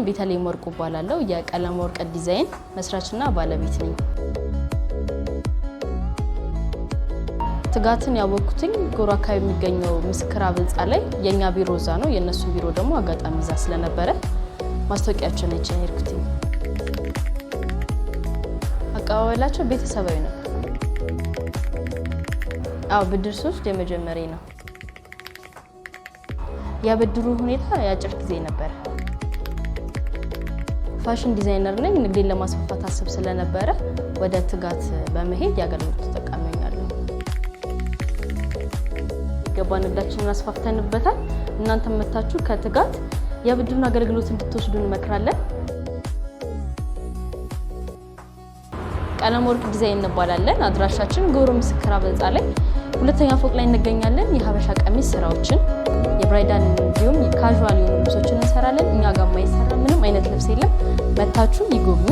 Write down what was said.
ቤተልሔም ወርቁ እባላለሁ። የቀለም ወርቅ ዲዛይን መስራችና ባለቤት ነኝ። ትጋትን ያወቅኩትኝ ጎሮ አካባቢ የሚገኘው ምስክር አብ ህንፃ ላይ የእኛ ቢሮ እዛ ነው። የእነሱን ቢሮ ደግሞ አጋጣሚ እዛ ስለነበረ ማስታወቂያቸውን አይቼ ነው የሄድኩትኝ። አቀባበላቸው ቤተሰባዊ ነው። አዎ፣ ብድር ስወስድ የመጀመሪያ ነው። የብድሩ ሁኔታ የአጭር ጊዜ ነበር። Fashion designer ነኝ። ንግዴን ለማስፋፋት አስብ ስለነበረ ወደ ትጋት በመሄድ የአገልግሎት ተጠቃሚ ሆኛለሁ። ገባ ንግዳችንን አስፋፍተንበታል። እናንተም መታችሁ ከትጋት የብድሩን አገልግሎት እንድትወስዱ እንመክራለን። ቀለም ወርቅ ዲዛይን እንባላለን። አድራሻችን ጎሮ ምስክር አብ ህንፃ ላይ ሁለተኛ ፎቅ ላይ እንገኛለን። የሀበሻ ቀሚስ ስራዎችን፣ የ bridal እንዲሁም casual የሆኑ ልብሶችን እንሰራለን። እኛ ጋር የማይሰራ ምንም አይነት ልብስ የለም። መታችሁ ይጎብኙ።